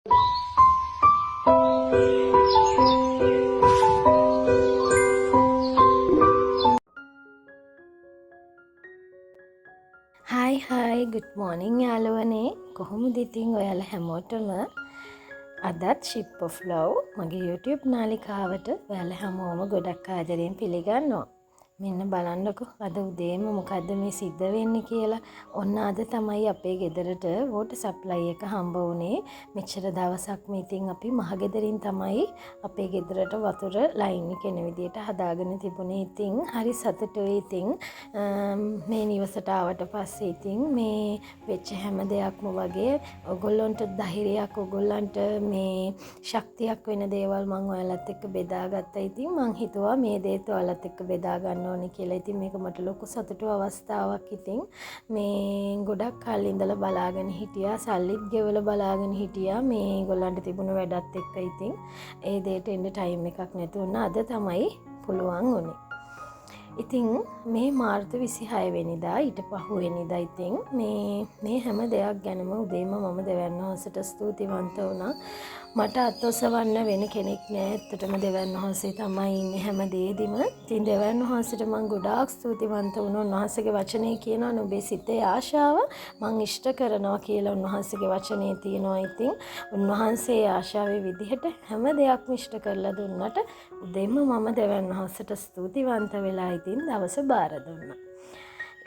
Hi hi, good morning යාළුවනේ. කොහොමද ඉතින් ඔයාලා හැමෝටම? අදත් ෂිප් ඔෆ් ලව් මගේ YouTube නාලිකාවට ඔයාලා හැමෝම ගොඩක් ආදරෙන් පිළිගන්නවා. මෙන්න බලන්නකෝ, අද උදේම මොකද්ද මේ සිද්ධ වෙන්නේ කියලා. ඔන්න අද තමයි අපේ ගෙදරට වෝටර් සප්ලයි එක හම්බ වුණේ. මෙච්චර දවසක්ම ඉතින් අපි මහගෙදරින් තමයි අපේ ගෙදරට වතුර ලයින් එක එන විදියට හදාගෙන තිබුණේ. ඉතින් හරි සතුටුයි. ඉතින් මේ නිවසට ආවට පස්සේ ඉතින් මේ වෙච්ච හැම දෙයක්ම වගේ ඔයගොල්ලන්ට ධෛර්යයක්, ඔයගොල්ලන්ට මේ ශක්තියක් වෙන දේවල් මං ඔයාලත් එක්ක බෙදාගත්තා. ඉතින් මං හිතුවා මේ දේත් ඔයාලත් එක්ක බෙදා ගන්න ඕනේ කියලා. ඉතින් මේක මට ලොකු සතුටු අවස්ථාවක්. ඉතින් මේ ගොඩක් කල් ඉඳලා බලාගෙන හිටියා, සල්ලිත් ගෙවලා බලාගෙන හිටියා. මේ ඒගොල්ලන්ට තිබුණු වැඩත් එක්ක ඉතින් ඒ දේට එන්න ටයිම් එකක් නැති වුණා. අද තමයි පුළුවන් වුණේ. ඉතින් මේ මාර්තු 26 වෙනිදා, ඊට පහුවෙනිදා ඉතින් මේ හැම දෙයක් ගැනම උදේම මම දෙවියන් වහන්සේට ස්තුතිවන්ත වුණා. මට අත් ඔසවන්න වෙන කෙනෙක් නෑ. ඇත්තටම දෙවියන් වහන්සේ තමයි ඉන්නේ හැම දේදිම. ඉතින් දෙවියන් වහන්සේට මං ගොඩාක් ස්තුතිවන්ත වුණා. උන්වහන්සේගේ වචනේ කියනවා නුඹේ සිතේ ආශාව මං ඉෂ්ට කරනවා කියලා උන්වහන්සේගේ වචනේ තියෙනවා. ඉතින් උන්වහන්සේ ආශාවේ විදිහට හැම දෙයක්ම ඉෂ්ට කරලා දුන්නට උදේම මම දෙවියන් වහන්සේට ස්තුතිවන්ත වෙලා ඉතින් දවස බාර දුන්නා.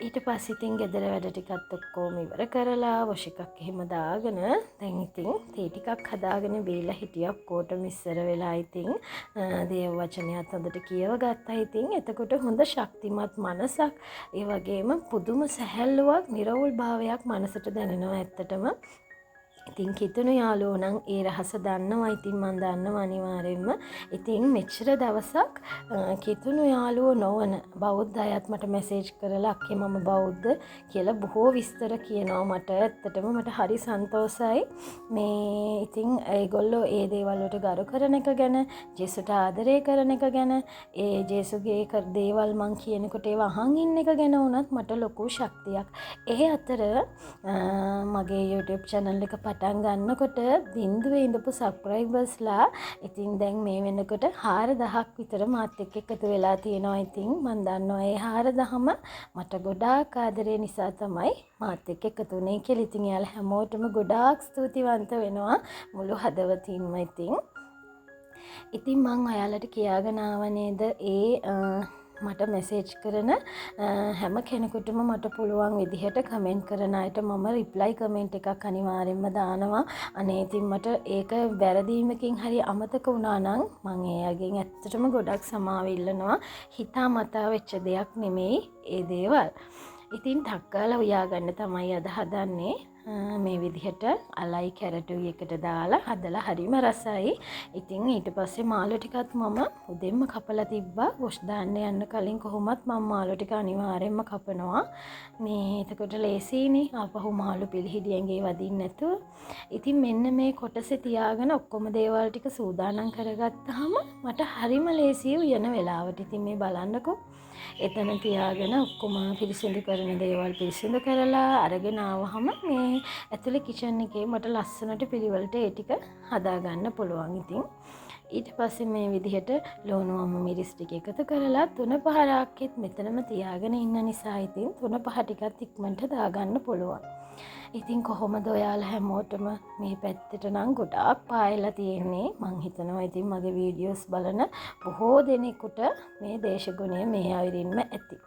ඊට පස්සේ ඉතින් ගෙදර වැඩ ටිකත් ඔක්කොම ඉවර කරලා වොෂ් එකක් එහෙම දාගෙන දැන් ඉතින් තේ ටිකක් හදාගෙන බීලා හිටියා. ඔක්කොටම ඉස්සර වෙලා ඉතින් දේව වචනයත් හොඳට කියව ගත්තා. ඉතින් එතකොට හොඳ ශක්තිමත් මනසක්, ඒ වගේම පුදුම සැහැල්ලුවක්, නිරවුල් භාවයක් මනසට දැනෙනවා ඇත්තටම. ඉතින් කිතුණු යාළුවෝ නම් ඒ රහස දන්නවා. ඉතින් මං දන්නවා අනිවාර්යෙන්ම. ඉතින් මෙච්චර දවසක් කිතුණු යාළුවෝ නොවන බෞද්ධ අයත් මට මැසේජ් කරලා අක්කේ මම බෞද්ධ කියලා බොහෝ විස්තර කියනවා මට. ඇත්තටම මට හරි සන්තෝසයි. මේ ඉතින් ඒගොල්ලෝ ඒ දේවල් වලට ගරු කරන එක ගැන, ජේසුට ආදරය කරන එක ගැන, ඒ ජේසුගේ දේවල් මං කියනකොට ඒවා අහන් ඉන්න එක ගැන වුණත් මට ලොකු ශක්තියක්. ඒ අතර මගේ YouTube channel එක පටන් ගන්නකොට බින්දුවේ ඉඳපු සබ්ස්ක්‍රයිබර්ස්ලා ඉතින් දැන් මේ වෙනකොට 4000ක් විතර මාත් එක්ක එකතු වෙලා තියෙනවා. ඉතින් මං දන්නවා ඒ 4000ම මට ගොඩාක් ආදරේ නිසා තමයි මාත් එක්ක එකතු වුණේ කියලා. ඉතින් එයාලා හැමෝටම ගොඩාක් ස්තුතිවන්ත වෙනවා මුළු හදවතින්ම. ඉතින් මං ඔයාලට කියාගෙන ආව නේද, ඒ මට මැසේජ් කරන හැම කෙනෙකුටම මට පුළුවන් විදිහට කමෙන්ට් කරන අයට මම රිප්ලයි කමෙන්ට් එකක් අනිවාර්යෙන්ම දානවා. අනේ ඉතින් මට ඒක වැරදීමකින් හරි අමතක වුණා නම් මං ඒ අයගෙන් ඇත්තටම ගොඩක් සමාව ඉල්ලනවා. හිතා මතා වෙච්ච දෙයක් නෙමෙයි ඒ දේවල්. ඉතින් ටක් ගාලා උයා ගන්න තමයි අද හදන්නේ. මේ විදිහට අලයි කැරටුයි එකට දාලා හදලා හරිම රසයි. ඉතින් ඊට පස්සේ මාළු ටිකත් මම උදෙන්ම කපලා තිබ්බා. වොෂ් දාන්න යන්න කලින් කොහොමත් මම මාළු ටික අනිවාර්යෙන්ම කපනවා. මේ එතකොට ලේසියිනේ ආපහු මාළු පිළිහිඩි ඇඟේ වදින්න නැතුව. ඉතින් මෙන්න මේ කොටසේ තියාගෙන ඔක්කොම දේවල් ටික සූදානම් කරගත්තාම මට හරිම ලේසියි උයන වෙලාවට. ඉතින් මේ බලන්නකෝ, එතන තියාගෙන ඔක්කොම පිරිසිදු කරන දේවල් පිරිසිදු කරලා අරගෙන ආවහම මේ ඇතුලේ කිචන් එකේ මට ලස්සනට පිළිවෙලට ඒ ටික හදාගන්න පුළුවන්. ඉතින් ඊට පස්සේ මේ විදිහට ලුණු අමු මිරිස් ටික එකතු කරලා තුන පහ රාක්කෙත් මෙතනම තියාගෙන ඉන්න නිසා ඉතින් තුන පහ ටිකත් ඉක්මනට දාගන්න පුළුවන්. ඉතින් කොහොමද ඔයාලා හැමෝටම? මේ පැත්තට නම් ගොඩාක් පායලා තියෙන්නේ. මං හිතනවා ඉතින් මගේ වීඩියෝස් බලන බොහෝ දෙනෙකුට මේ දේශගුණය මේ අයුරින්ම ඇති.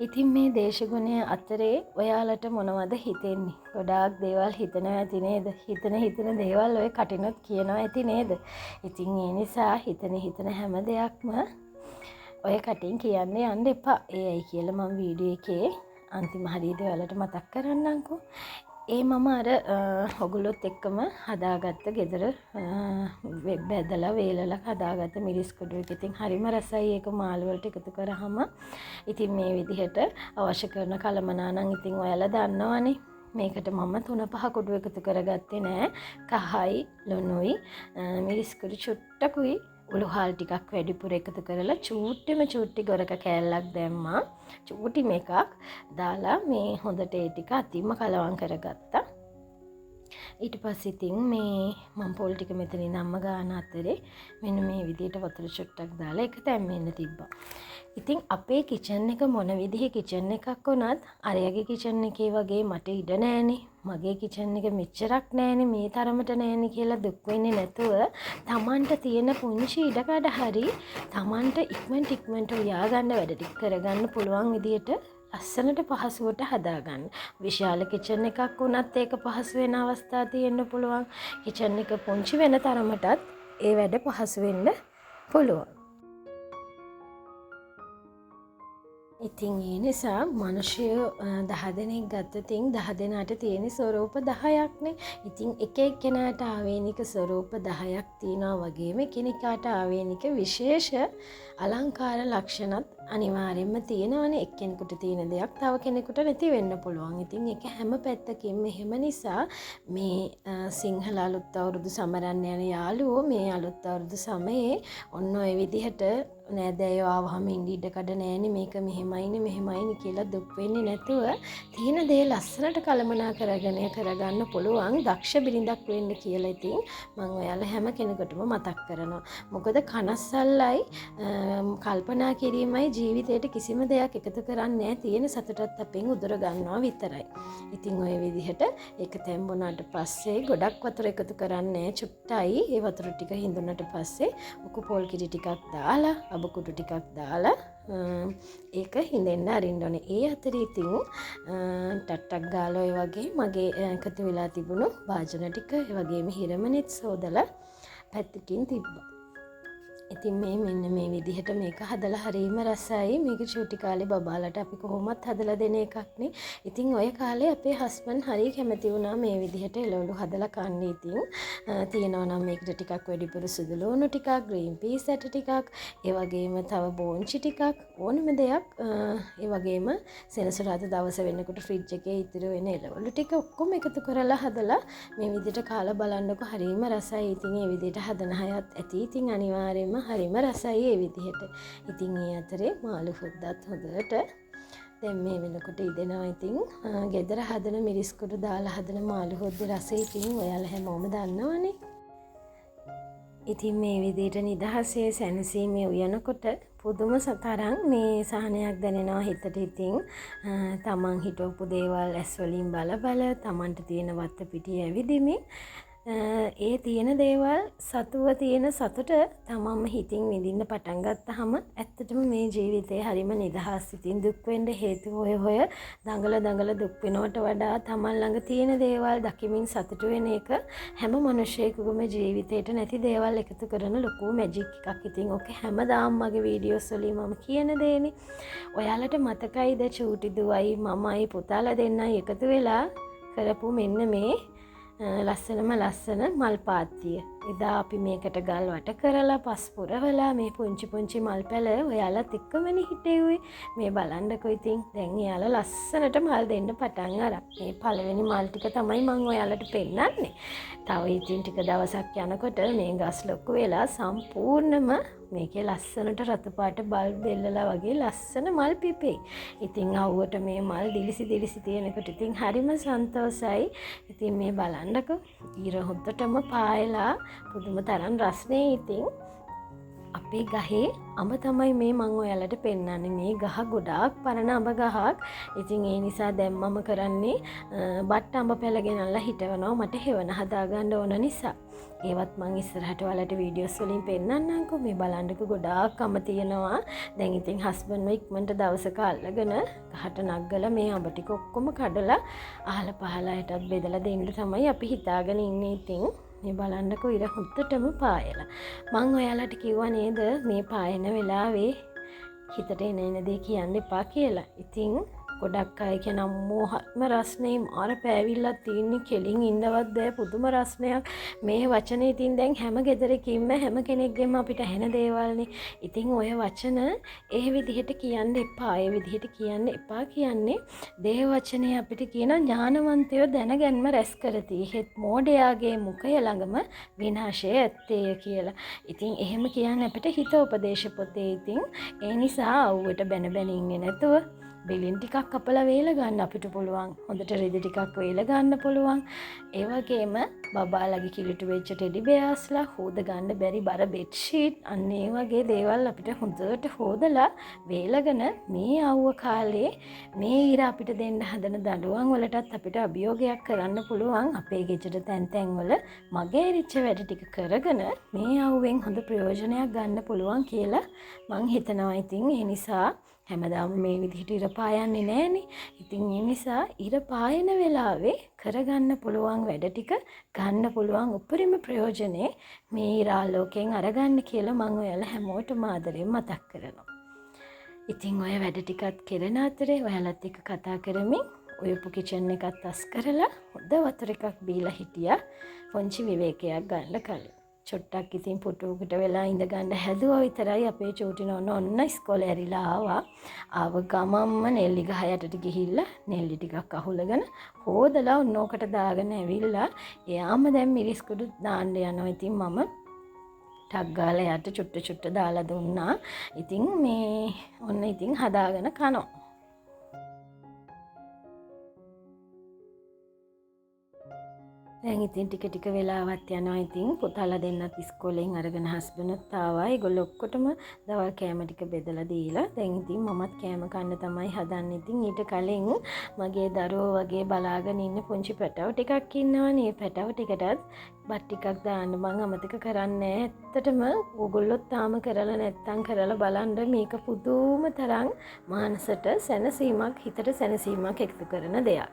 ඉතින් මේ දේශගුණය අතරේ ඔයාලට මොනවද හිතෙන්නේ? ගොඩාක් දේවල් හිතනවා ඇති නේද? හිතන හිතන දේවල් ඔය කටිනොත් කියනවා ඇති නේද? ඉතින් ඒ නිසා හිතන හිතන හැම දෙයක්ම ඔය කටින් කියන්න යන්න එපා. ඒ ඇයි කියලා මං වීඩියෝ එකේ අන්තිම හරියට ඔයාලට මතක් කරන්නම්කෝ. ඒ මම අර ඔගොල්ලොත් එක්කම හදාගත්ත ගෙදර බැදලා වේලලා හදාගත්ත මිරිස් කුඩු එක ඉතින් හරිම රසයි ඒක මාළු වලට එකතු කරාම. ඉතින් මේ විදිහට අවශ්‍ය කරන කලමනා නම් ඉතින් ඔයාලා දන්නවනේ. මේකට මම තුන පහ කුඩු එකතු කරගත්තේ නෑ. කහයි ලුණුයි මිරිස් කුඩු චුට්ටකුයි උළුහාල් ටිකක් වැඩිපුර එකතු කරලා චූට්ටිම චූට්ටි ගොරක කෑල්ලක් දැම්මා. චූටිම එකක් දාලා මේ හොඳට ඒ ටික අතින්ම කලවම් කරගත්තා. ඊට පස්සේ ඉතින් මේ මම පොල් ටික මෙතන ඉඳන්ම ගාන අතරේ මෙන්න මේ විදිහට වතුර චුට්ටක් දාලා ඒක තැම්බෙන්න තිබ්බා. ඉතින් අපේ කිචන් එක මොන විදිහේ කිචන් එකක් වුණත් අරයාගේ කිචන් එකේ වගේ මට ඉඩ නෑනේ, මගේ කිචන් එක මෙච්චරක් නෑනේ, මේ තරමට නෑනේ කියලා දුක් වෙන්නේ නැතුව තමන්ට තියෙන පුංචි ඉඩකඩ හරි තමන්ට ඉක්මනට ඉක්මනට උයා ගන්න වැඩ ටික කරගන්න පුළුවන් විදිහට ලස්සනට පහසුවට හදාගන්න. විශාල කිචන් එකක් වුණත් ඒක පහසු වෙන අවස්ථා තියෙන්න පුළුවන්. කිචන් එක පුංචි වෙන තරමටත් ඒ වැඩ පහසු වෙන්න පුළුවන්. ඉතින් ඒ නිසා මනුෂ්‍යයෝ 10 දෙනෙක් ගත්තොතින් 10 දෙනාට තියෙන ස්වරූප 10ක්නේ. ඉතින් එක එක්කෙනාට ආවේනික ස්වරූප 10ක් තියෙනවා වගේම එකිනෙකාට ආවේනික විශේෂ අලංකාර ලක්ෂණත් අනිවාර්යයෙන්ම තියෙනවනේ. එක්කෙනෙකුට තියෙන දෙයක් තව කෙනෙකුට නැති වෙන්න පුළුවන්. ඉතින් ඒක හැම පැත්තකින්ම එහෙම නිසා මේ සිංහල අලුත් අවුරුදු සමරන්න යන යාළුවෝ මේ අලුත් අවුරුදු සමයේ ඔන්න ඔය විදිහට නෑදෑයෝ ආවහම ඉන්න ඉඩ කඩ නෑනේ, මේක මෙහෙමයිනේ මෙහෙමයිනේ කියලා දුක් වෙන්නේ නැතුව තියෙන දේ ලස්සනට කළමනාකරගෙන කරගන්න පුළුවන් දක්ෂ බිරිඳක් වෙන්න කියලා ඉතින් මං ඔයාලා හැම කෙනෙකුටම මතක් කරනවා. මොකද කනස්සල්ලයි කල්පනා කිරීමයි ජීවිතේට කිසිම දෙයක් එකතු කරන්නේ නෑ, තියෙන සතුටත් අපෙන් උදුර ගන්නවා විතරයි. ඉතින් ඔය විදිහට ඒක තැඹුණාට පස්සේ ගොඩක් වතුර එකතු කරන්නේ නෑ, චුට්ටයි. ඒ වතුර ටික හිඳුනට පස්සේ උකු පොල් කිරි ටිකක් දාලා අබ කුටු ටිකක් දාලා ඒක හිඳෙන්න අරින්න ඕනේ. ඒ අතරේ ඉතින් ටට්ටක් ගාලා ඔය වගේ මගේ එකතු වෙලා තිබුණු භාජන ටික ඒ වගේම හිරමනෙත් සෝදලා පැත්තකින් තිබ්බා. ඉතින් මේ මෙන්න මේ විදිහට මේක හදලා හරීම රසයි. මේක චූටි කාලේ බබාලට අපි කොහොමත් හදලා දෙන එකක්නේ. ඉතින් ඔය කාලේ අපේ හස්බන්ඩ් හරි කැමති වුණා මේ විදිහට එළවලු හදලා කන්න. ඉතින් තියෙනවා නම් මේකට ටිකක් වැඩිපුර සුදු ලුණු ටිකක්, ග්‍රීන් පීස් ඇට ටිකක්, ඒ වගේම තව බෝංචි ටිකක්, ඕනම දෙයක්, ඒ වගේම සෙනසුරාදා දවස වෙනකොට ෆ්‍රිජ් එකේ ඉතුරු වෙන එළවලු ටික ඔක්කොම එකතු කරලා හදලා මේ විදිහට කාලා බලන්නකො හරීම රසයි. ඉතින් ඒ විදිහට හදන අයත් ඇති. ඉතින් අනිවාර්යයෙන්ම හරිම රසයි ඒ විදිහට. ඉතින් ඒ අතරේ මාළු හොද්දත් හොඳට දැන් මේ වෙනකොට ඉදෙනවා. ඉතින් ගෙදර හදන මිරිස් කුඩු දාලා හදන මාළු හොද්දේ රසය ඉතින් ඔයාලා හැමෝම දන්නවනේ. ඉතින් මේ විදිහට නිදහසේ සැනසීමේ උයනකොට පුදුම තරම් මේ සහනයක් දැනෙනවා හිතට. ඉතින් තමන් හිටවපු දේවල් ඇස් වලින් බල බල තමන්ට තියෙන වත්ත පිටිය ඇවිදිමින් ඒ තියෙන දේවල් සතුව තියෙන සතුට තමන්ම හිතින් විඳින්න පටන් ගත්තහම ඇත්තටම මේ ජීවිතේ හරිම නිදහස්. ඉතින් දුක් වෙන්න හේතු හොය හොය දඟල දඟල දුක් වෙනවට වඩා තමන් ළඟ තියෙන දේවල් දකිමින් සතුටු වෙන එක හැම මනුෂ්‍යයෙකුගේම ජීවිතේට නැති දේවල් එකතු කරන ලොකු මැජික් එකක්. ඉතින් ඔක හැමදාම මගේ වීඩියෝස් වලින් මම කියන දේනේ. ඔයාලට මතකයිද චූටි දුවයි මමයි පුතාලා දෙන්නයි එකතු වෙලා කරපු මෙන්න මේ ලස්සනම ලස්සන මල් පාත්තිය. එදා අපි මේකට ගල් වට කරලා පස් පුරවලා මේ පුංචි පුංචි මල් පැල ඔයාලත් එක්කමනේ හිටෙව්වේ. මේ බලන්නකෝ ඉතින් දැන් එයාලා ලස්සනට මල් දෙන්න පටන් අරන්. මේ පළවෙනි මල් ටික තමයි මං ඔයාලට පෙන්නන්නේ. තව ඉතින් ටික දවසක් යනකොට මේ ගස් ලොකු වෙලා සම්පූර්ණම මේකේ ලස්සනට රතු පාට බල්බ් එල්ලලා වගේ ලස්සන මල් පිපෙයි. ඉතින් අවුවට මේ මල් දිලිසි දිලිසි තියෙනකොට ඉතින් හරිම සන්තෝසයි. ඉතින් මේ බලන්නකෝ ඊර හොද්දටම පායලා පුදුම තරම් රස්නේ. ඉතින් අපේ ගහේ අඹ තමයි මේ මං ඔයාලට පෙන්නන්නේ. මේ ගහ ගොඩාක් පරණ අඹ ගහක්. ඉතින් ඒ නිසා දැන් මම කරන්නේ, බට්ට අඹ පැල ගෙනල්ලා හිටවනවා මට හෙවණ හදාගන්න ඕන නිසා. ඒවත් මං ඉස්සරහට ඔයාලට වීඩියෝස් වලින් පෙන්නන්නම්කෝ. මේ බලන්නකෝ ගොඩාක් අඹ තියෙනවා. දැන් ඉතින් හස්බන්ඩ්ව ඉක්මනට දවසක අල්ලගෙන ගහට නග්ගලා මේ අඹ ටික ඔක්කොම කඩලා අහල පහල අයටත් බෙදලා දෙන්න තමයි අපි හිතාගෙන ඉන්නේ. ඉතින් මේ බලන්නකෝ ඉර හොද්දටම පායලා. මං ඔයාලට කිව්වා නේද මේ පායන වෙලාවේ හිතට එන එන දේ කියන්න එපා කියලා. ඉතින් ගොඩක් අය කියන අම්මෝ හරිම රස්නේ, මාර පෑවිල්ලක් තියෙන්නේ, කෙලින් ඉන්නවත් බෑ, පුදුම රස්නයක්. මේ වචනේ ඉතින් දැන් හැම ගෙදරකින්ම හැම කෙනෙක්ගෙම අපිට ඇහෙන දේවල්නේ. ඉතින් ඔය වචන ඒ විදිහට කියන්න එපා. ඒ විදිහට කියන්න එපා කියන්නේ දේව වචනේ අපිට කියන ඥානවන්තයෝ දැනගැන්ම රැස් කරති. එහෙත් මෝඩයාගේ මුඛය ළඟම විනාශය ඇත්තේය කියලා. ඉතින් එහෙම කියන්නේ අපිට හිතෝපදේශ පොතේ. ඉතින් ඒ නිසා අවුවට බැන බැන ඉන්නේ නැතුව බෙලින් ටිකක් කපලා වේල ගන්න අපිට පුළුවන්. හොඳට රෙදි ටිකක් වේල ගන්න පුළුවන්. ඒ වගේම බබාලගේ කිලිටු වෙච්ච ටෙඩි බෙයාස්ලා, හොද ගන්න බැරි බර බෙඩ් ෂීට්, අන්න ඒ වගේ දේවල් අපිට හොඳට හොදලා වේලගෙන මේ අවුව කාලේ මේ ඉර අපිට දෙන්න හදන දඬුවම් වලටත් අපිට අභියෝගයක් කරන්න පුළුවන්. අපේ ගෙදර තැන් තැන්වල මගේ ඇරිච්ච වැඩ ටික කරගෙන මේ අවුවෙන් හොඳ ප්‍රයෝජනයක් ගන්න පුළුවන් කියලා මං හිතනවා. ඉතින් ඒ නිසා හැමදාම මේ විදිහට ඉර පායන්නේ නෑනේ. ඉතින් ඒ නිසා ඉර පායන වෙලාවේ කරගන්න පුළුවන් වැඩ ටික ගන්න පුළුවන් උපරිම ප්‍රයෝජනේ මේ ඉර ආලෝකයෙන් අරගන්න කියලා මං ඔයාලා හැමෝටම ආදරෙන් මතක් කරනවා. ඉතින් ඔය වැඩ ටිකත් කෙරෙන අතරේ ඔයාලත් එක්ක කතා කරමින් උයපු කිචන් එකත් අස් කරලා හොඳ වතුර එකක් බීලා හිටියා පොන්චි විවේකයක් ගන්න කලින්. චොට්ටක් ඉතින් පුටුවකට වෙලා ඉඳ ගන්න හැදුවා විතරයි අපේ චූටි නෝන ඔන්න ඉස්කෝලේ ඇරිලා ආවා. ආව ගමන්ම නෙල්ලි ගහ යටට ගිහිල්ලා නෙල්ලි ටිකක් අහුලගෙන හොදලා ඔන්න ඕකට දාගෙන ඇවිල්ලා එයාම දැන් මිරිස් කුඩු දාන්න යනවා. ඉතින් මම ටක් ගාලා එයාට චුට්ට චුට්ට දාලා දුන්නා. ඉතින් මේ ඔන්න ඉතින් හදාගෙන කනවා. දැන් ඉතින් ටික ටික වෙලාවත් යනවා. ඉතින් පුතාලා දෙන්නත් ඉස්කෝලෙන් අරගෙන හස්බන්ඩ්ත් ආවා. ඒගොල්ලෝ ඔක්කොටම දවල් කෑම ටික බෙදලා දීලා දැන් ඉතින් මමත් කෑම කන්න තමයි හදන්නේ. ඉතින් ඊට කලින් මගේ දරුවෝ වගේ බලාගෙන ඉන්න පුංචි පැටව් ටිකක් ඉන්නවනේ. ඒ පැටව් ටිකටත් බත් ටිකක් දාන්න මං අමතක කරන්නේ නෑ. ඇත්තටම ඕගොල්ලොත් තාම කරලා නැත්තම් කරලා බලන්න. මේක පුදුම තරම් මානසට සැනසීමක්, හිතට සැනසීමක් එකතු කරන දෙයක්.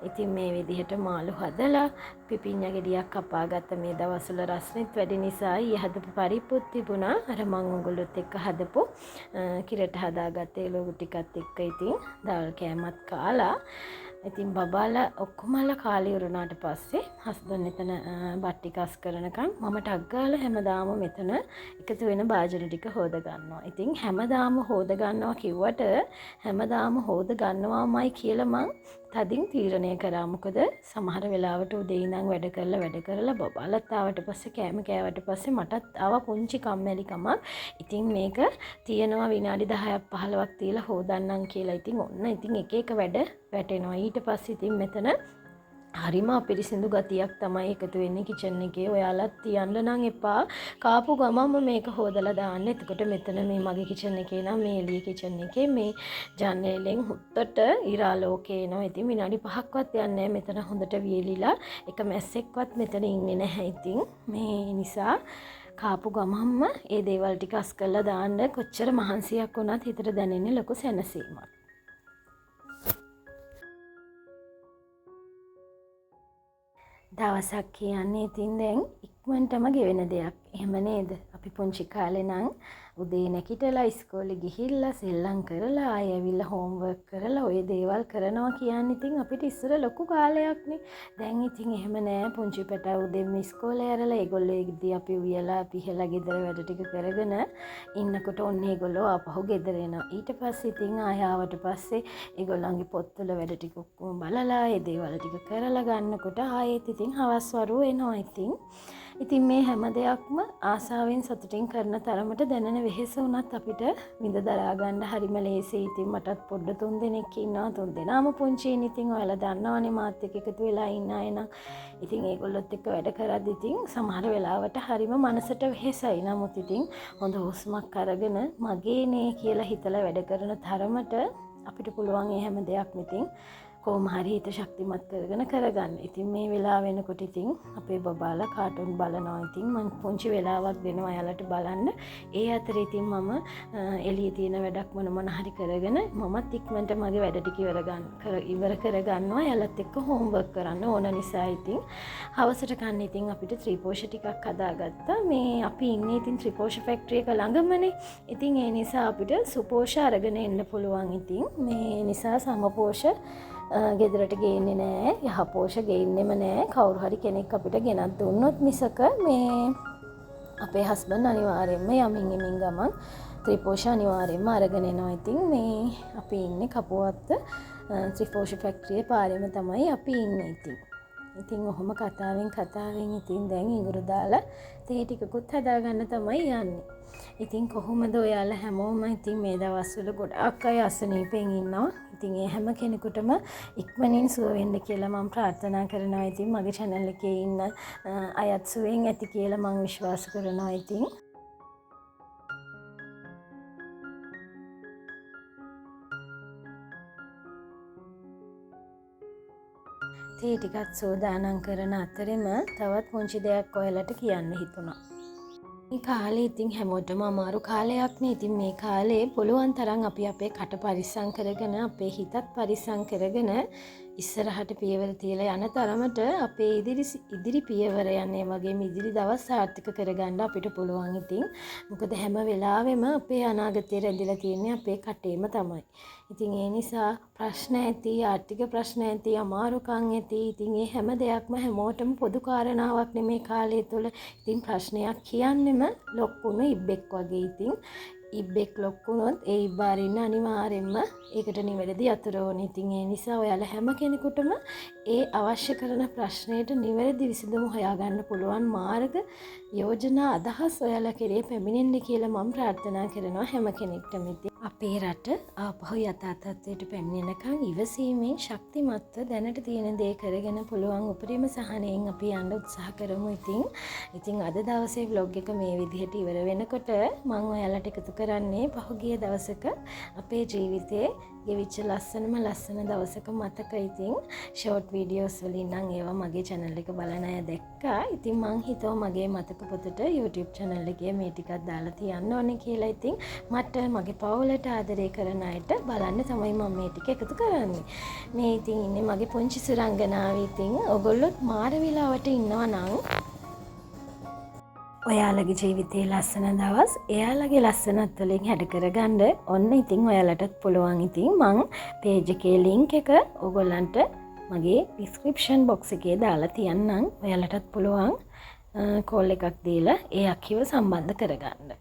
ඉතින් මේ විදිහට මාළු හදලා පිපිඤ්ඤා ගෙඩියක් කපාගත්ත. මේ දවස්වල රස්නෙත් වැඩි නිසා ඊයේ හදපු පරිප්පුත් තිබුණා. අර මං ඔයගොල්ලොත් එක්ක හදපු කිරට හදාගත්ත ඒ ලොගු ටිකත් එක්ක ඉතින් දවල් කෑමත් කාලා ඉතින් බබාලා ඔක්කොමලා කාලේ ඉවර වුණාට පස්සේ හස්බන්ඩ් එතන බත් ටික අස් කරනකම් මම ටක් ගාලා හැමදාම මෙතන එකතු වෙන භාජන ටික හොද ගන්නවා. ඉතින් හැමදාම හොද ගන්නවා කිව්වට හැමදාම හොද ගන්නවාමයි කියලා මං තදින් තීරණය කරා. මොකද සමහර වෙලාවට උදේ ඉඳන් වැඩ කරලා වැඩ කරලා බබාලත් ආවට පස්සේ කෑම කෑවට පස්සේ මටත් ආවා පුංචි කම්මැලිකමක්. ඉතින් මේක තියෙනවා විනාඩි 10ක් 15ක් තියලා හොදන්නම් කියලා. ඉතින් ඔන්න ඉතින් එක එක වැඩ වැටෙනවා. ඊට පස්සේ ඉතින් මෙතන හරිම අපිරිසිදු ගතියක් තමයි එකතු වෙන්නේ කිචන් එකේ. ඔයාලත් තියන්න නම් එපා. කාපු ගමන්ම මේක හොදලා දාන්න. එතකොට මෙතන මේ මගේ කිචන් එකේ නම් මේ එළිය කිචන් එකේ මේ ජනේලෙන් හුත්තට ඉර ආලෝකය එනවා. ඉතින් විනාඩි 5ක්වත් යන්නේ නැහැ. මෙතන හොඳට වියලිලා එක මැස්සෙක්වත් මෙතන ඉන්නේ නැහැ. ඉතින් මේ නිසා කාපු ගමන්ම ඒ දේවල් ටික අස් කරලා දාන්න. කොච්චර මහන්සියක් වුණත් හිතට දැනෙන්නේ ලොකු සැනසීමක්. දවසක් කියන්නේ ඉතින් දැන් ඉක්මනටම ගෙවෙන දෙයක්. එහෙම නේද? අපි පුංචි කාලේ නම් උදේ නැගිටලා ඉස්කෝලේ ගිහිල්ලා සෙල්ලම් කරලා ආයෙ ඇවිල්ලා හෝම්වර්ක් කරලා ඔය දේවල් කරනවා කියන්නේ ඉතින් අපිට ඉස්සර ලොකු කාලයක්නේ. දැන් ඉතින් එහෙම නෑ. පුංචි පැටව් උදෙන්ම ඉස්කෝලේ ඇරලා ඒගොල්ලෝ එද්දි අපි උයලා පිහලා ගෙදර වැඩ ටික කරගෙන ඉන්නකොට ඔන්න ඒගොල්ලෝ ආපහු ගෙදර එනවා. ඊට පස්සේ ඉතින් ආයෙ ආවට පස්සේ ඒගොල්ලන්ගේ පොත්වල වැඩ ටික ඔක්කොම බලලා ඒ දේවල් ටික කරලා ගන්නකොට ආයෙත් ඉතින් හවස් වරුව එනවා. ඉතින් මේ හැම දෙයක්ම ආසාවෙන් සතුටින් කරන තරමට දැනෙන වෙහෙස වුණත් අපිට විඳ දරා ගන්න හරිම ලේසියි. ඉතින් මටත් පොඩ්ඩ තුන් දෙනෙක් ඉන්නවා. තුන් දෙනාම පුංචියින්. ඉතින් ඔයාලා දන්නවනේ මාත් එක්ක එකතු වෙලා ඉන්න අය නම්. ඉතින් ඒගොල්ලොත් එක්ක වැඩ කරද්දි ඉතින් සමහර වෙලාවට හරිම මනසට වෙහෙසයි. නමුත් ඉතින් හොඳ හුස්මක් අරගෙන මගේ නේ කියලා හිතලා වැඩ කරන තරමට අපිට පුළුවන් ඒ හැම දෙයක්ම ඉතින් කොහොම හරි හිත ශක්තිමත් කරගෙන කරගන්න. ඉතින් මේ වෙලාව වෙනකොට ඉතින් අපේ බබාලා කාටුන් බලනවා. ඉතින් මං පුංචි වෙලාවක් දෙනවා එයාලට බලන්න. ඒ අතරේ ඉතින් මම එළියේ තියෙන වැඩක් මොන මොන හරි කරගෙන මමත් ඉක්මනට මගේ වැඩ ටික ඉවර කරගන්නවා. එයාලත් එක්ක හෝම්වර්ක් කරන්න ඕන නිසා ඉතින් හවසට කන්න ඉතින් අපිට ත්‍රිපෝෂ ටිකක් හදාගත්තා. මේ අපි ඉන්නේ ඉතින් ත්‍රිපෝෂ ෆැක්ටරි එක ළඟමනේ. ඉතින් ඒ නිසා අපිට සුපෝෂ අරගෙන එන්න පුළුවන්. ඉතින් මේ නිසා සමපෝෂ ගෙදරට ගේන්නේ නෑ, යහපෝෂ ගේන්නෙම නෑ. කවුරු හරි කෙනෙක් අපිට ගෙනත් දුන්නොත් මිසක මේ අපේ හස්බන්ඩ් අනිවාර්යයෙන්ම යමින් එමින් ගමන් ත්‍රිපෝෂ අනිවාර්යයෙන්ම අරගෙන එනවා. ඉතින් මේ අපි ඉන්නේ කපුවත්ත ත්‍රිපෝෂ ෆැක්ටරියේ පාරේම තමයි අපි ඉන්නේ. ඉතින් ඉතින් ඔහොම කතාවෙන් කතාවෙන් ඉතින් දැන් ඉඟුරු දාලා තේ ටිකකුත් හදාගන්න තමයි යන්නේ. ඉතින් කොහොමද ඔයාලා හැමෝම ඉතින් මේ දවස්වල ගොඩාක් අය අසනීපෙන් ඉන්නවා. ඉතින් ඒ හැම කෙනෙකුටම ඉක්මනින් සුව වෙන්න කියලා මම ප්‍රාර්ථනා කරනවා. ඉතින් මගේ channel එකේ ඉන්න අයත් සුවෙන් ඇති කියලා මම විශ්වාස කරනවා. ඉතින් තේ ටිකත් සූදානම් කරන අතරෙම තවත් පුංචි දෙයක් ඔයාලට කියන්න හිතුණා. මේ කාලේ ඉතින් හැමෝටම අමාරු කාලයක්නේ. ඉතින් මේ කාලේ පුළුවන් තරම් අපි අපේ කට පරිස්සම් කරගෙන අපේ හිතත් පරිස්සම් කරගෙන ඉස්සරහට පියවර තියලා යන තරමට අපේ ඉදිරි පියවර යන්නේ වගේම ඉදිරි දවස් සාර්ථක කරගන්න අපිට පුළුවන්. ඉතින් මොකද හැම වෙලාවෙම අපේ අනාගතය රැඳිලා තියෙන්නේ අපේ කටේම තමයි. ඉතින් ඒ නිසා ප්‍රශ්න ඇති, ආර්ථික ප්‍රශ්න ඇති, අමාරුකම් ඇති. ඉතින් ඒ හැම දෙයක්ම හැමෝටම පොදු කාරණාවක් නෙමේ කාලය තුළ. ඉතින් ප්‍රශ්නයක් කියන්නෙම ලොක් වුණු ඉබ්බෙක් වගේ. ඉතින් ඉබ්බෙක් ලොක් වුණොත් ඒ ඉබ්බා අරින්න අනිවාර්යෙන්ම ඒකට නිවැරදි අතුර ඕනේ. ඉතින් ඒ නිසා ඔයාලා හැම කෙනෙකුටම ඒ අවශ්‍ය කරන ප්‍රශ්නයට නිවැරදි විසඳුම හොයාගන්න පුළුවන් මාර්ග යෝජනා අදහස් ඔයාලා කෙරේ පැමිණෙන්න කියලා මම ප්‍රාර්ථනා කරනවා හැම කෙනෙක්ටම. ඉතින් අපේ රට ආපහු යථා තත්ත්වයට පැමිණෙනකන් ඉවසීමෙන් ශක්තිමත්ව දැනට තියෙන දේ කරගෙන පුළුවන් උපරිම සහනයෙන් අපි යන්න උත්සාහ කරමු. ඉතින් අද දවසේ ව්ලොග් එක මේ විදිහට ඉවර වෙනකොට මං ඔයාලට එකතු කරන්නේ පහුගිය දවසක අපේ ජීවිතේ ගෙවිච්ච ලස්සනම ලස්සන දවසක මතක. ඉතින් ෂෝට් වීඩියෝස් වලින් නම් ඒවා මගේ channel එක බලන අය දැක්කා. ඉතින් මං හිතුවා මගේ මතක පොතට YouTube channel එකේ මේ ටිකක් දාලා තියන්න ඕනේ කියලා. ඉතින් මට මගේ පවුලට ආදරය කරන අයට බලන්න තමයි මම මේ ටික එකතු කරන්නේ. මේ ඉතින් ඉන්නේ මගේ පුංචි සුරංගනාව. ඉතින් ඔයගොල්ලොත් මාර වෙලාවට ඉන්නවා නම් ඔයාලගේ ජීවිතේ ලස්සන දවස් එයාලගේ ලස්සනත් වලින් හැඩ කරගන්න ඔන්න ඉතින් ඔයාලටත් පුළුවන්. ඉතින් මං පේජ් එකේ ලින්ක් එක ඔයගොල්ලන්ට මගේ ඩිස්ක්‍රිප්ෂන් බොක්ස් එකේ දාලා තියන්නම්. ඔයාලටත් පුළුවන් කෝල් එකක් දීලා ඒ අක්කිව සම්බන්ධ කරගන්න.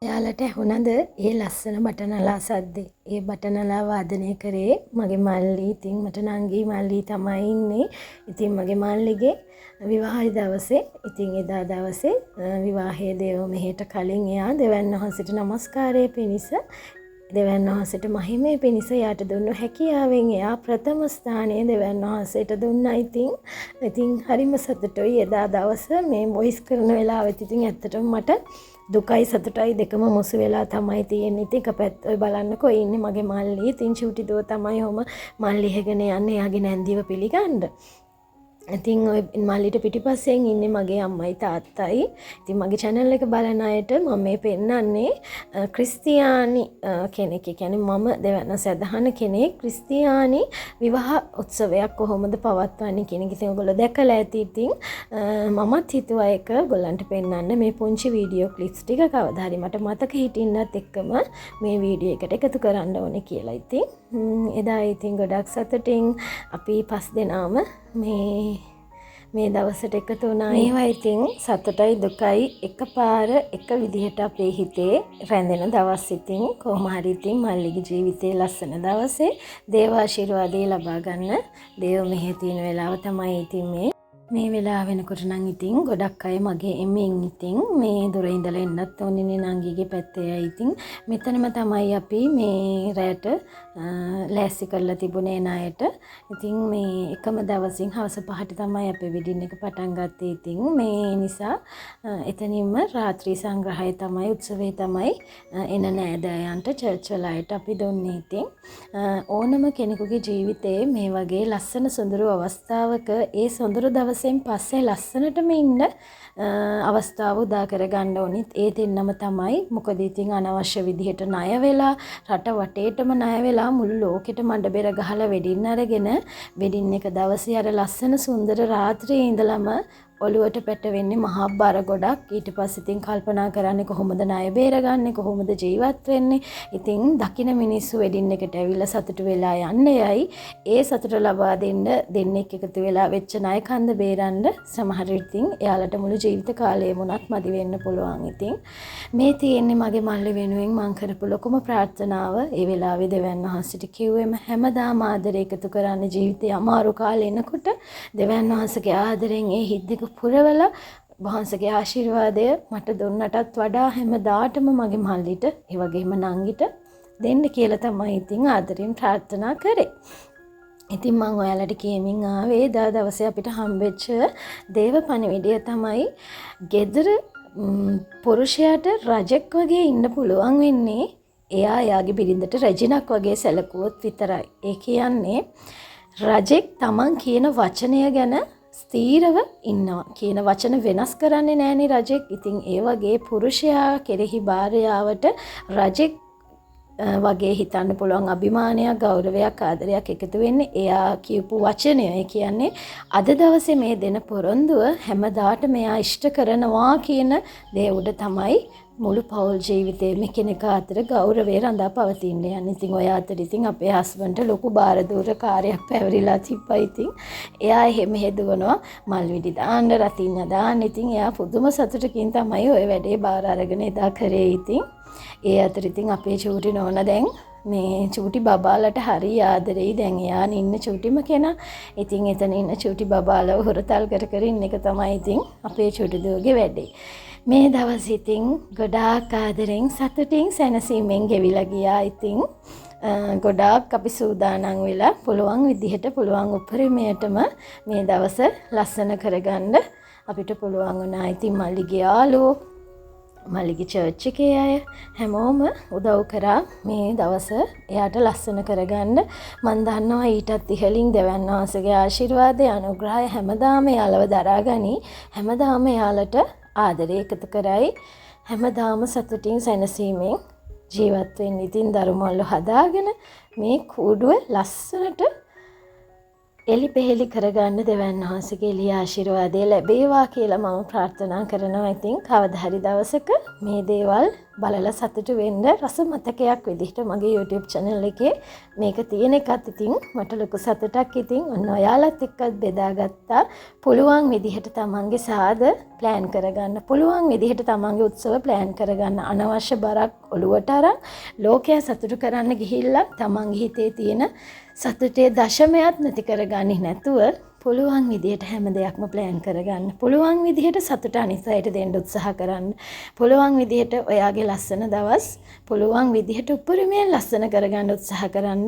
ඔයාලට ඇහුණද ඒ ලස්සන බටනලා සද්දේ? ඒ බටනලා වාදනය කරේ මගේ මල්ලි. ඉතින් මට නංගි මල්ලි තමයි ඉන්නේ. ඉතින් මගේ මල්ලිගේ විවාහය දවසේ, ඉතින් එදා දවසේ විවාහයේ දේව මෙහෙට කලින් එයා දෙවන් වහන්සේට නමස්කාරය පිණිස, දෙවන් වහන්සේට මහිමය පිණිස එයාට දුන්නු හැකියාවෙන් එයා ප්‍රථම ස්ථානය දෙවන් වහන්සේට දුන්නා. ඉතින් හරිම සතුටුයි එදා දවස මේ වොයිස් කරන වෙලාවෙත්. ඉතින් ඇත්තටම මට දුකයි සතුටයි දෙකම මුසු වෙලා තමයි තියෙන්නේ. ඉතින් එක පැත්ත ඔය බලන්නකෝ ඉන්නේ මගේ මල්ලි. ඉතින් චූටි දුව තමයි ඔහොම මල්ලි ඉහගෙන යන්නේ එයාගේ නැන්දිව පිළිගන්න. ඉතින් ඔය මල්ලිට පිටිපස්සෙන් ඉන්නේ මගේ අම්මයි තාත්තයි. ඉතින් මගේ channel එක බලන අයට මම මේ පෙන්නන්නේ ක්‍රිස්තියානි කෙනෙක්. ඒ කියන්නේ මම දෙවන සදහන කෙනෙක් ක්‍රිස්තියානි විවාහ උත්සවයක් කොහොමද පවත්වන්නේ කියන එක. ඉතින් ඔයගොල්ලෝ දැකලා ඇති. ඉතින් මමත් හිතුවා ඒක ඔයගොල්ලන්ට පෙන්නන්න මේ පුංචි වීඩියෝ ක්ලිප්ස් ටික කවදා හරි මට මතක හිටින්නත් එක්කම මේ වීඩියෝ එකට එකතු කරන්න ඕනේ කියලා. ඉතින් එදා ඉතින් ගොඩක් සතුටින් අපි පස් දෙනාම මේ දවසට එකතු වුණා. මේවා ඉතින් සතුටයි දුකයි එකපාර එක විදිහට අපේ හිතේ රැඳෙන දවස්. ඉතින් කොහොම හරි ඉතින් මල්ලිගේ ජීවිතේ ලස්සන දවසේ දේව ආශිර්වාදය ලබා ගන්න දේව මෙහෙ තියෙන වෙලාව තමයි ඉතින් මේ. මේ වෙලාව වෙනකොට නම් ඉතින් ගොඩක් අය මගේ එමින් ඉතින් මේ දුර ඉඳලා එන්නත් ඕනිනේ නංගිගේ පැත්තේ අය. ඉතින් මෙතනම තමයි අපි මේ රැට ලෑස්ති කරලා තිබුණේ එන අයට. ඉතින් මේ එකම දවසින් හවස 5ට තමයි අපේ වෙඩින් එක පටන් ගත්තේ. ඉතින් මේ නිසා එතනින්ම රාත්‍රී සංග්‍රහය තමයි, උත්සවය තමයි එන නෑදෑයන්ට, චර්ච් වල අයට අපි දුන්නේ. ඉතින් ඕනම කෙනෙකුගේ ජීවිතේ මේ වගේ ලස්සන සොඳුරු අවස්ථාවක ඒ සොඳුරු දවසෙන් පස්සේ ලස්සනටම ඉන්න අවස්ථාව උදා කරගන්න ඕනිත් ඒ දෙන්නම තමයි. මොකද ඉතින් අනවශ්‍ය විදිහට ණය වෙලා, රට වටේටම ණය වෙලා, මුළු ලෝකෙටම අඬ බෙර ගහලා වෙඩින් අරගෙන වෙඩින් එක දවසේ අර ලස්සන සුන්දර රාත්‍රියේ ඉඳලම ඔළුවට පැටවෙන්නේ මහා බර ගොඩක්. ඊට පස්සේ ඉතින් කල්පනා කරන්නේ කොහොමද ණය බේරගන්නේ, කොහොමද ජීවත් වෙන්නේ. ඉතින් දකින මිනිස්සු වෙඩින් එකට ඇවිල්ලා සතුටු වෙලා යන්න යයි. ඒ සතුට ලබා දෙන්න දෙන්නෙක් එකතු වෙලා වෙච්ච ණය කන්ද බේරන්න සමහර විට ඉතින් එයාලට මුළු ජීවිත කාලයම වුණත් මදි වෙන්න පුළුවන්. ඉතින් මේ තියෙන්නේ මගේ මල්ලි වෙනුවෙන් මං කරපු ලොකුම ප්‍රාර්ථනාව. ඒ වෙලාවේ දෙවියන් වහන්සේට කිව්වෙම හැමදාම ආදරය එකතු කරන්න, ජීවිතේ අමාරු කාලේ එනකොට දෙවියන් වහන්සේගේ ආදරෙන් ඒ හිත් දෙක පුරවලා වහන්සේගේ ආශිර්වාදය මට දුන්නටත් වඩා හැමදාටම මගේ මල්ලිට ඒ වගේම නංගිට දෙන්න කියලා තමයි ඉතින් ආදරෙන් ප්‍රාර්ථනා කරේ. ඉතින් මං ඔයාලට කියමින් ආවේ එදා දවසේ අපිට හම්බෙච්ච දේව පණිවිඩය තමයි, ගෙදර පුරුෂයාට රජෙක් වගේ ඉන්න පුළුවන් වෙන්නේ එයා එයාගේ බිරිඳට රැජිනක් වගේ සැලකුවොත් විතරයි. ඒ කියන්නේ රජෙක් තමන් කියන වචනය ගැන ස්ථීරව ඉන්නවා. කියන වචන වෙනස් කරන්නේ නෑනේ රජෙක්. ඉතින් ඒ වගේ පුරුෂයා කෙරෙහි භාර්යාවට රජෙක් වගේ හිතන්න පුළුවන් අභිමානයක්, ගෞරවයක්, ආදරයක් එකතු වෙන්නේ එයා කියපු වචනය. ඒ කියන්නේ අද දවසේ මේ දෙන පොරොන්දුව හැමදාටම එයා ඉෂ්ට කරනවා කියන දේ උඩ තමයි මුළු පවුල් ජීවිතේම එකිනෙකා අතර ගෞරවය රඳා පවතින්න යන්නේ. ඉතින් ඔය අතර ඉතින් අපේ හස්බන්ඩ්ට ලොකු භාරදූර කාර්යයක් පැවරිලා තිබ්බා. ඉතින් එයා එහෙ මෙහෙ දුවනවා මල් විඩි දාන්න, රතිඤ්ඤා දාන්න. ඉතින් එයා පුදුම සතුටකින් තමයි ඔය වැඩේ බාර අරගෙන එදා කරේ. ඉතින් ඒ අතර ඉතින් අපේ චූටි නෝනා දැන් මේ චූටි බබාලට හරි ආදරෙයි. දැන් එයා ඉන්න චූටිම කෙනා. ඉතින් එතන ඉන්න චූටි බබාලව හොරතල් කර කර ඉන්න එක තමයි ඉතින් අපේ චූටි දුවගේ වැඩේ. මේ දවස් ඉතින් ගොඩාක් ආදරෙන් සතුටින් සැනසීමෙන් ගෙවිලා ගියා. ඉතින් ගොඩාක් අපි සූදානම් වෙලා පුළුවන් විදිහට පුළුවන් උපරිමයටම මේ දවස ලස්සන කරගන්න අපිට පුළුවන් වුණා. ඉතින් මල්ලිගේ යාළුවෝ, මල්ලිගේ චර්ච් එකේ අය හැමෝම උදව් කරා මේ දවස එයාට ලස්සන කරගන්න. මං දන්නවා ඊටත් ඉහළින් දෙවියන් වහන්සේගේ ආශිර්වාදය, අනුග්‍රහය හැමදාම එයාලව දරා ගනී. හැමදාම එයාලට ආදරය එකතු කරයි. හැමදාම සතුටින් සැනසීමෙන් ජීවත් වෙන්න. ඉතින් දරු මල්ලු හදාගෙන මේ කූඩුව ලස්සනට එලි පෙහෙලි කරගන්න දෙවියන් වහන්සේගේ එළිය ආශිර්වාදය ලැබේවා කියලා මම ප්‍රාර්ථනා කරනවා. ඉතින් කවදා හරි දවසක මේ දේවල් බලලා සතුටු වෙන්න රස මතකයක් විදිහට මගේ YouTube channel එකේ මේක තියෙන එකත් ඉතින් මට ලොකු සතුටක්. ඉතින් ඔන්න ඔයාලත් එක්කත් බෙදාගත්තා. පුළුවන් විදිහට තමන්ගේ සාද ප්ලෑන් කරගන්න, පුළුවන් විදිහට තමන්ගේ උත්සව ප්ලෑන් කරගන්න, අනවශ්‍ය බරක් ඔළුවට අරන් ලෝකයා සතුටු කරන්න ගිහිල්ලා තමන්ගේ හිතේ තියෙන සතුටේ දශමයක් නැති කරගන්නේ නැතුව පුළුවන් විදිහට හැම දෙයක්ම ප්ලෑන් කරගන්න, පුළුවන් විදිහට සතුට අනිත් අයට දෙන්න උත්සාහ කරන්න, පුළුවන් විදිහට ඔයාගේ ලස්සන දවස් පුළුවන් විදිහට උපරිමයෙන් ලස්සන කරගන්න උත්සාහ කරන්න.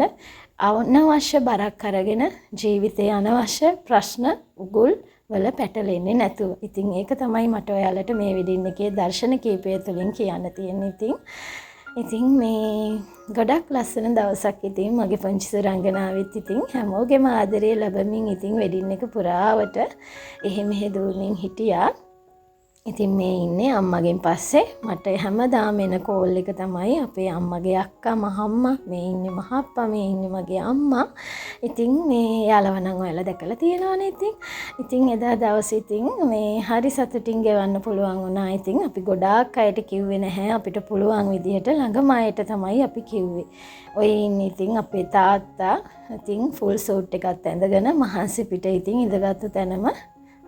අනවශ්‍ය බරක් අරගෙන ජීවිතේ අනවශ්‍ය ප්‍රශ්න උගුල් වල පැටලෙන්නේ නැතුව. ඉතින් ඒක තමයි මට ඔයාලට මේ වෙඩින් එකේ දර්ශන කීපය තුලින් කියන්න තියෙන්නේ. ඉතින් මේ ගොඩක් ලස්සන දවසක්. ඉතින් මගේ පුංචි සුරංගනාවෙත් ඉතින් හැමෝගෙම ආදරය ලැබමින් ඉතින් වෙඩින් එක පුරාවට එහෙ මෙහෙ දුවමින් හිටියා. ඉතින් මේ ඉන්නේ අම්මගෙන් පස්සේ මට හැමදාම එන කෝල් එක තමයි අපේ අම්මගේ අක්කා මහම්මා, මේ ඉන්නේ මහප්පා, මේ ඉන්නේ මගේ අම්මා. ඉතින් මේ යාළුවා නම් ඔයාලා දැකලා තියෙනවනේ. ඉතින් එදා දවසේ ඉතින් මේ හරි සතුටින් ගෙවන්න පුළුවන් වුණා. ඉතින් අපි ගොඩාක් අයට කිව්වේ නැහැ, අපිට පුළුවන් විදිහට ළඟම අයට තමයි අපි කිව්වේ. ඔය ඉන්නේ ඉතින් අපේ තාත්තා ඉතින් ෆුල් සූට් එකත් ඇඳගෙන මහන්සි පිට ඉතින් ඉඳගත්තු තැනම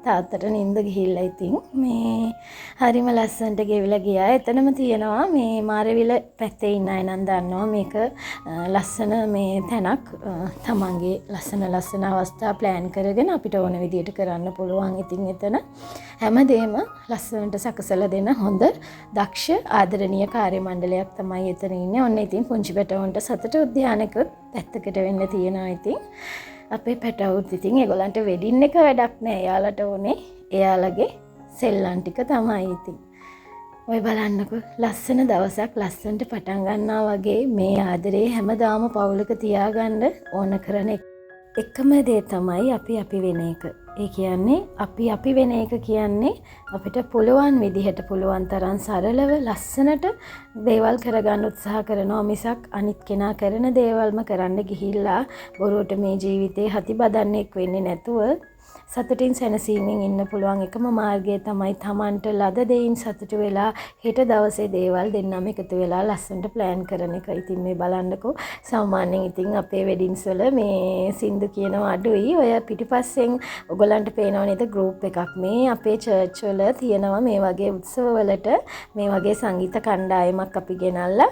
තාත්තට නින්ද ගිහිල්ලා ඉතින් මේ හරිම ලස්සනට ගෙවිලා ගියා. එතනම තියෙනවා මේ මාරවිල පැත්තේ ඉන්න අය නම් දන්නවා මේක ලස්සන මේ තැනක්. තමන්ගේ ලස්සන ලස්සන අවස්ථා ප්ලෑන් කරගෙන අපිට ඕන විදියට කරන්න පුළුවන්. ඉතින් එතන හැමදේම ලස්සනට සකසලා දෙන හොඳ දක්ෂ ආදරණීය කාර්ය මණ්ඩලයක් තමයි එතන ඉන්නේ. ඔන්න ඉතින් පුංචි පැටවුන්ට සතුට උද්‍යානයකුත් පැත්තකට වෙන්න තියෙනවා. ඉතින් අපේ පැටවුත් ඉතින් ඒගොල්ලන්ට වෙඩින් එක වැඩක් නෑ. එයාලට ඕනේ එයාලගේ සෙල්ලම් ටික තමයි. ඉතින් ඔය බලන්නකෝ ලස්සන දවසක් ලස්සනට පටන් ගන්නවා වගේ මේ ආදරේ හැමදාම පවුලක තියාගන්න ඕන කරන එකම දේ තමයි අපි අපි වෙන එක. ඒ කියන්නේ අපි අපි වෙන එක කියන්නේ අපිට පුළුවන් විදිහට පුළුවන් තරම් සරලව ලස්සනට දේවල් කරගන්න උත්සාහ කරනවා මිසක් අනිත් කෙනා කරන දේවල්ම කරන්න ගිහිල්ලා බොරුවට මේ ජීවිතේ හති බදන්නෙක් වෙන්නේ නැතුව සතුටින් සැනසීමෙන් ඉන්න පුළුවන් එකම මාර්ගය තමයි තමන්ට ලද දෙයින් සතුටු වෙලා හෙට දවසේ දේවල් දෙන්නම එකතු වෙලා ලස්සනට ප්ලෑන් කරන එක. ඉතින් මේ බලන්නකෝ සාමාන්‍යයෙන් ඉතින් අපේ වෙඩින්ස් වල මේ සින්දු කියනවා අඩුයි. ඔය පිටිපස්සෙන් ඔයගොල්ලන්ට පේනව නේද ගෲප් එකක්. මේ අපේ චර්ච් වල තියෙනවා මේ වගේ උත්සව වලට මේ වගේ සංගීත කණ්ඩායමක් අපි ගෙනල්ලා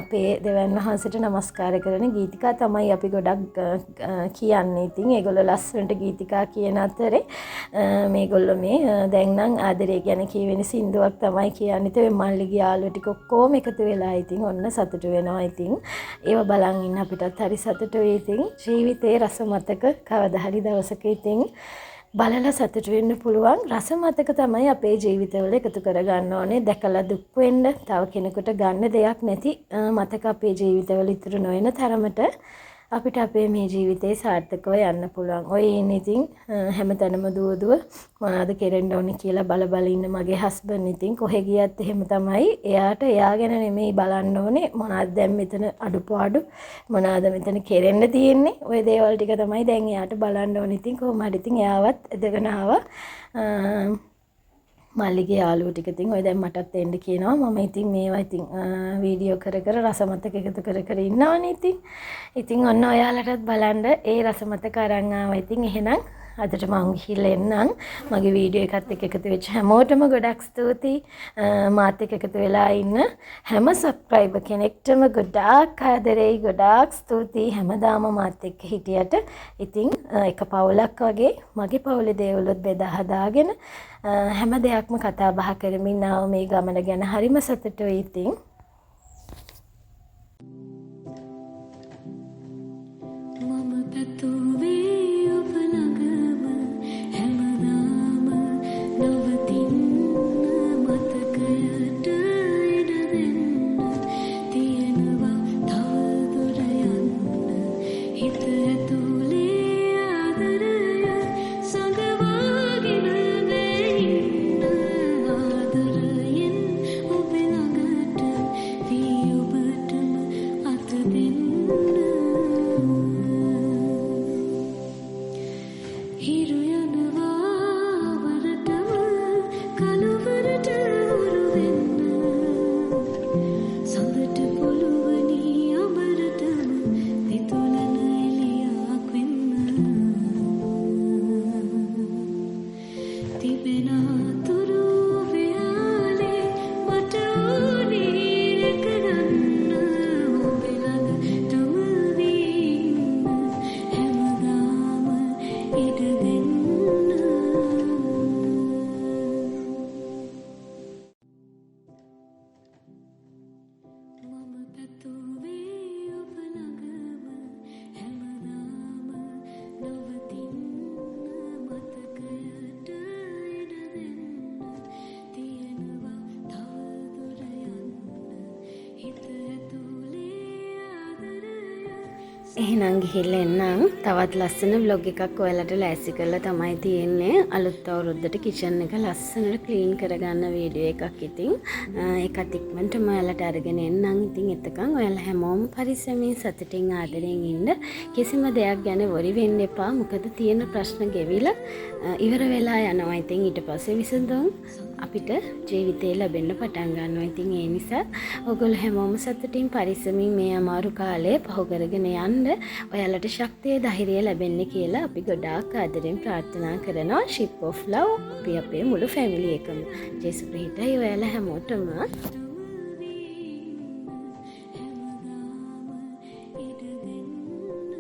අපේ දෙවන් වහන්සේට නමස්කාර කරන ගීතිකා තමයි අපි ගොඩක් කියන්නේ. ඉතින් ඒගොල්ලෝ ලස්සනට ගීතිකා කියන අතරේ මේගොල්ලෝ මේ දැන් නම් ආදරේ ගැන කියවෙන සින්දුවක් තමයි කියන්නේ. ඉතින් ඔය මල්ලිගේ යාළුවෝ ටික ඔක්කොම එකතු වෙලා ඉතින් ඔන්න සතුටු වෙනවා. ඉතින් ඒව බලන් ඉන්න අපිටත් හරි සතුටුයි. ඉතින් ජීවිතේ රස මතක කවදා හරි දවසක ඉතින් බලලා සතුටු වෙන්න පුළුවන් රස මතක තමයි අපේ ජීවිතවල එකතු කරගන්න ඕනේ. දැකලා දුක් වෙන්න, තව කෙනෙකුට ගන්න දෙයක් නැති මතක අපේ ජීවිතවල ඉතුරු නොවන තරමට අපිට අපේ මේ ජීවිතේ සාර්ථකව යන්න පුළුවන්. ඔය ඉන්නේ ඉතින් හැමතැනම දුව දුව මොනවද කෙරෙන්න ඕනේ කියලා බල බල ඉන්න මගේ හස්බන්ඩ් ඉතින් කොහෙ ගියත් එහෙම තමයි. එයාට එයා ගැන නෙමෙයි බලන්න ඕනේ, මොනවද දැන් මෙතන අඩුපාඩු, මොනවද මෙතන කෙරෙන්න තියෙන්නේ, ඔය දේවල් ටික තමයි දැන් එයාට බලන්න ඕනේ. ඉතින් කොහොම හරි ඉතින් එයාවත් ඇදගෙන ආවා. මල්ලිගේ යාළුවෝ ටික ඉතින් ඔය දැන් මටත් එන්න කියනවා. මම ඉතින් මේවා ඉතින් වීඩියෝ කර කර රස මතක එකතු කර කර ඉන්නවනේ ඉතින්. ඉතින් ඔන්න ඔයාලටත් බලන්න ඒ රස මතක අරන් ආවා. ඉතින් එහෙනම් අදට මං ගිහිල්ලා එන්නම්. මගේ වීඩියෝ එකත් එක්ක එකතු වෙච්ච හැමෝටම ගොඩක් ස්තුතියි. මාත් එක්ක එකතු වෙලා ඉන්න හැම සබ්ස්ක්‍රයිබර් කෙනෙක්ටම ගොඩාක් ආදරෙයි, ගොඩාක් ස්තුතියි හැමදාම මාත් එක්ක හිටියට. ඉතින් එක පවුලක් වගේ මගේ පවුලේ දේවලුත් බෙදා හදාගෙන හැම දෙයක්ම කතා බහ කරමින් ආව මේ ගමන ගැන හරිම සතුටුයි. ඉතින් මම පැතුවේ ඔබ ළඟම හැමදාම නවතින්න මතකයට ඉඩ දෙන්න තියෙනවා තව දුර යන්න හිත ඇතුලේ ආදරය සඟවාගෙන ඉන්න ආදරයෙන් ඔබ ළඟට වී ඔබටම අත දෙන්න හිරු යනවා වරටම කලවරට හුරු වෙන්න සඳට පොළොවනි අඹරටම දිතුලන එළියක් වෙන්න තිබෙන තුරු ව්‍යාලේ මට ඕනේ රැකගන්න ඔබ ළඟටම වී ඉන්න හැමදාම ඉඩ දෙන්න. මම පැතුවේ ඔබ ළඟම හැමදාම නවතින්න මතකයට ඉඩ දෙන්න තියෙනවා තව දුර යන්න හිත ඇතුලේ ආදරය. එහෙනම් ගිහිල්ලා එන්නම්. තවත් ලස්සන ව්ලොග් එකක් ඔයාලට ලෑස්ති කරලා තමයි තියෙන්නේ. අලුත් අවුරුද්දට කිචන් එක ලස්සනට ක්ලීන් කරගන්න වීඩියෝ එකක්. ඉතින් ඒකත් ඉක්මනටම ඔයාලට අරගෙන එන්නම්. ඉතින් එතකන් ඔයාලා හැමෝම පරිස්සමෙන් සතුටින් ආදරෙන් ඉන්න. කිසිම දෙයක් ගැන වොරි වෙන්න එපා. මොකද තියෙන ප්‍රශ්න ගෙවිලා ඉවර වෙලා යනවා. ඉතින් ඊට පස්සේ විසඳුම් අපිට ජීවිතේ ලැබෙන්න පටන් ගන්නවා. ඉතින් ඒ නිසා ඔයගොල්ලෝ හැමෝම සතුටින් පරිස්සමින් මේ අමාරු කාලය පහු කරගෙන යන්න ඔයාලට ශක්තිය ධෛර්යය ලැබෙන්න කියලා අපි ගොඩාක් ආදරෙන් ප්‍රාර්ථනා කරනවා. Ship of Love අපි අපේ මුළු ෆැමිලි එකම. ජේසු පිහිටයි ඔයාලා හැමෝටම.